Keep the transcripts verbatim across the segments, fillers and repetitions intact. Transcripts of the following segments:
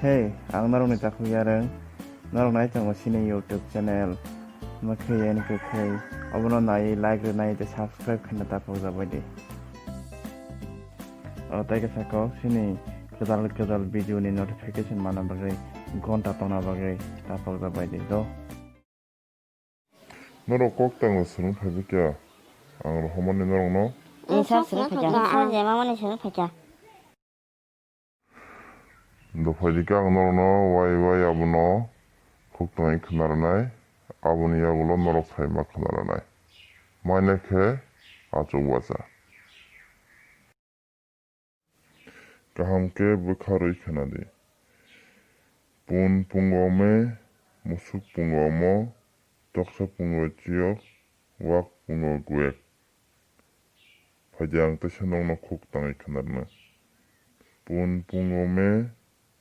Hey, ang norokni takhuk yarwng, norok nai tongo chini YouTube channel, Mwkhwiyani Kwkhwi, obono naiwi like rwnai tei subscribe khaina tapokjak bai di. O tei khe sako chini kwtal kwtal video ni notification mana bagwi gonta tongna bagwi tapokjak bai di do. Norok kok tango swrwng phaibai kha, ang rohormani norokno. Ni sir swrwng phaikha. Ni sir je mamani swrwng phaikha. Dophaidi khe ang norokno wai wai abono khuk tangwi khna rwnai, aboni yagulo norok phaima khna rwnai. Maina khe achuk bacha. Kaham khe bwkha rwi khna di. Pun pungo me, musuk pungo mo, toksa pungo chiyok, wak pungo gwek. Phaidi ang teisa nokno khuk tangwi khna rwna. Pun pungo me,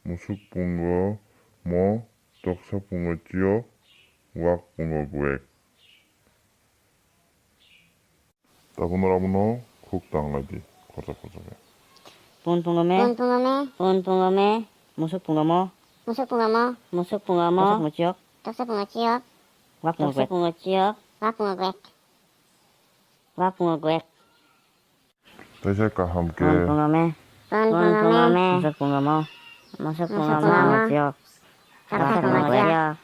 musuk pungo mo, toksa pungo chiyok, wak pungo gwek. Tabuk norok abono khuk tang lai di, khorsa khorsa khe. Pun pungo me. Pun pungo me. Pun pungo me. Musuk pungo mo. Musuk pungo mo. Musuk pungo mo. Toksa pungo chiyok. Toksa pungo chiyok. Wak pungo gwek. Toksa pungo chiyok. Wak pungo gwek. Wak pungo gwek. Teisa kaham khe. Pun pungo me. Pun pungo me. Musuk pungo mo. Musuk pungo mo. Musuk pungo mo. Chiyok. Toksa pungo chiyok.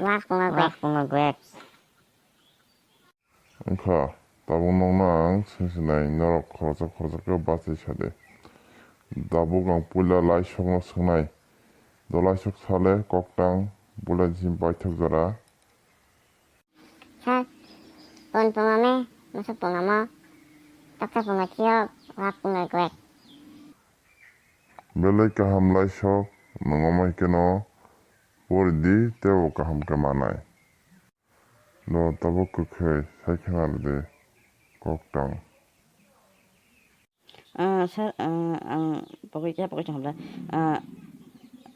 Wak pungo gwek. Wak pungo gwek. Wngkha, tabuk nokno ang swngchinai, norok khoroksa khoroksa khe bachai sa de. Tabuk ang puila laisokno swngnai. Do laisok sale koktang, puila jim paithak jora. Sir, pun pungo me, musuk pungo mo, toksa pungo chiyok, wak pungo gwek. Belai kaham laisok, nwng omai kheno pori di, teibo kaham khe manai. No tabuk kwkhwi sai khna rwdi koktang. Ah, sir, ah, ang pogwi khe pogwi tong hamla. Ah,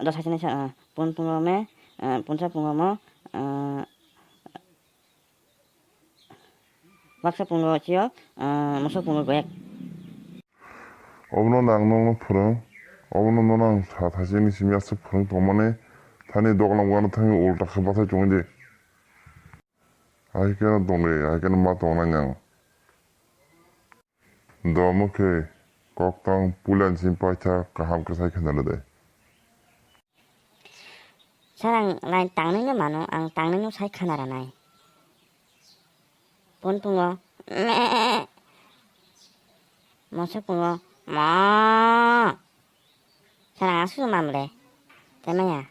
do saichini sir, ah, pun pungo me, ah, punsa pungo mo, ah, baksa pungo chiyok, ah, musuk pungo gwek. Obono nang nokno phwrwng, obono nono ang sa thaisini simi aswk phwrwng tongmani, thani doglam gana thangwi ulta khe bachai tongwi di. Hai kheno tongdi, hai kheno ma tongnai nang. Domo khe koktang puila jim paithak kaham khe sai khna rwdi. Sir, ang line tangnaino mano, ang tangnaino sai khna rwnai. Pun pungo, me. Musuk pungo, mo. Sir, ang aswk mamle. Tei maya.